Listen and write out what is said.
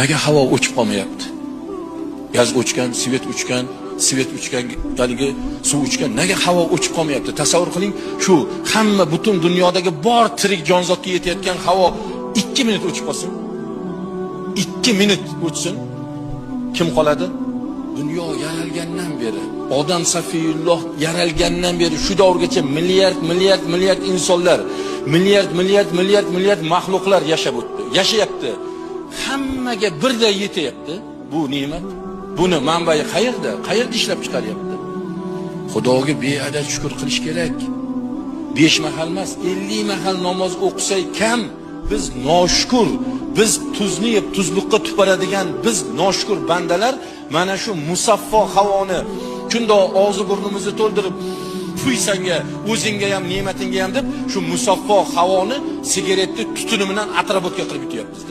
Nega havo o'chib qolmayapti? Gaz o'chgan, svet o'chgan, svet o'chgan, haligi suv o'chgan. Nega havo o'chib qolmayapti? Tasavvur qiling, shu hamma butun dunyodagi bor tirik jonzotga yetayotgan havo 2 minut o'chib qolsin. 2 minut o'chsin. Kim qoladi? Dunyo yaralgandan beri, odam Safiyulloh yaralgandan beri shu davrgacha milliard, milliard, milliard insonlar, milliard, milliard, milliard, milliard maxluqlar yashab o'tdi, yashayapti. Hammaga birday yetyapti bu ne'mat. Buni manbai qayerda? Qayerda ishlab chiqaryapti? Xudoga beadad shukr qilish kerak. 5 mahal emas, 50 mahal namoz o'qisak kam. Biz noshukur, biz tuzni yeb tuzluqqa tuparadigan biz noshukur bandalar mana shu musaffo havoni shundoq og'zi burnimizni to'ldirib, "Puy sanga, o'zingga ham, ne'matingga ham" deb shu musaffo havoni sigaretni tutuni bilan отработка qilib yutyapmiz.